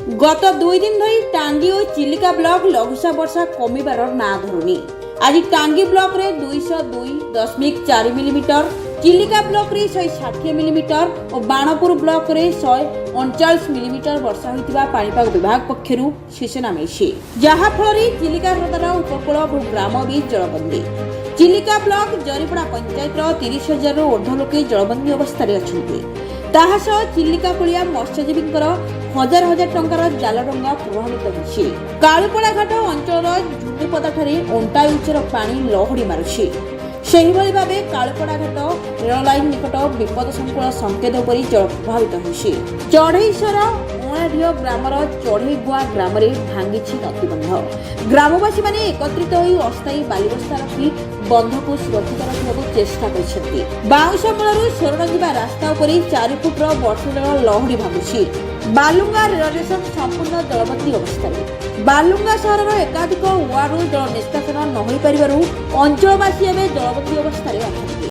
ଗତ 2 ଦିନ ଧରି ଟାଙ୍ଗୀ ଓ ଚିଲିକା ବ୍ଲକ ଲଘୁଚାପ ବର୍ଷା କମିବାର ନାଁ ଧରୁନି। ଆଜି ଟାଙ୍ଗୀ ବ୍ଲକରେ 202.4 ମିଲିମିଟର, ଚିଲିକା ବ୍ଲକରେ 160 ମିଲିମିଟର ଓ ବାଣପୁର ବ୍ଲକରେ 139 ମିଲିମିଟର ବର୍ଷା ହୋଇଥିବା ପାଣିପାଗ ବିଭାଗ ପକ୍ଷରୁ ସୂଚନା ମିଳିଛି। ଯାହାଫଳରେ ଚିଲିକା ହ୍ରଦର ଉପକୂଳ ବହୁ ଗ୍ରାମ ବି ଜଳବନ୍ଦୀ। ଚିଲିକା ବ୍ଲକ ଜରିପଡ଼ା ପଞ୍ଚାୟତର 30,000ରୁ ଉର୍ଦ୍ଧ୍ୱ ଲୋକେ ଜଳବନ୍ଦୀ ଅବସ୍ଥାରେ ଅଛନ୍ତି। ତାହା ସହ ଚିଲିକା କୂଳିଆ ମତ୍ସ୍ୟଜୀବୀଙ୍କର ହଜାର ହଜାର ଟଙ୍କାର ଜାଲ ଡଙ୍ଗା ପ୍ରଭାବିତ ହୋଇଛି। କାଳୁପଡ଼ା ଘାଟ ଅଞ୍ଚଳର ଝୁଣ୍ଡୁପଦାଠାରେ ଅଣ୍ଟା ଉଚ୍ଚର ପାଣି ଲହଡ଼ି ମାରୁଛି। ସେହିଭଳି ଭାବେ କାଳୁପଡ଼ା ଘାଟ ରେଳ ଲାଇନ ନିକଟ ବିପଦ ସଂକୁଳ ସଂକେତ ଉପରେ ଜଳ ପ୍ରଭାବିତ ହୋଇଛି। ଚଢ଼େଇସର ଅଣାଢିଅ ଗ୍ରାମର ଚଢ଼େଇଗୁଆ ଗ୍ରାମରେ ଭାଙ୍ଗିଛି ନଦୀବନ୍ଧ। ଗ୍ରାମବାସୀମାନେ ଏକତ୍ରିତ ହୋଇ ଅସ୍ଥାୟୀ ବାଲିବସ୍ତା ରଖି ବନ୍ଧକୁ ସୁରକ୍ଷିତ ରଖିବାକୁ ଚେଷ୍ଟା କରିଛନ୍ତି। ବାଉଁଶ ମୂଳରୁ ସୋରଣ ଯିବା ରାସ୍ତା ଉପରେ 4 ଫୁଟର ବର୍ଷା ଜଳ ଲହଡ଼ି ଭାଙ୍ଗୁଛି। ବାଲୁଙ୍ଗା ରେଳ ଷ୍ଟେସନ ସମ୍ପୂର୍ଣ୍ଣ ଜଳବନ୍ଦୀ ଅବସ୍ଥାରେ। ବାଲୁଙ୍ଗା ସହରର ଏକାଧିକ ୱାର୍ଡରୁ ଜଳ ନିଷ୍କାସନ ନ ହୋଇପାରିବାରୁ ଅଞ୍ଚଳବାସୀ ଏବେ ଜଳବନ୍ଦୀ ଅବସ୍ଥାରେ ଅଛନ୍ତି।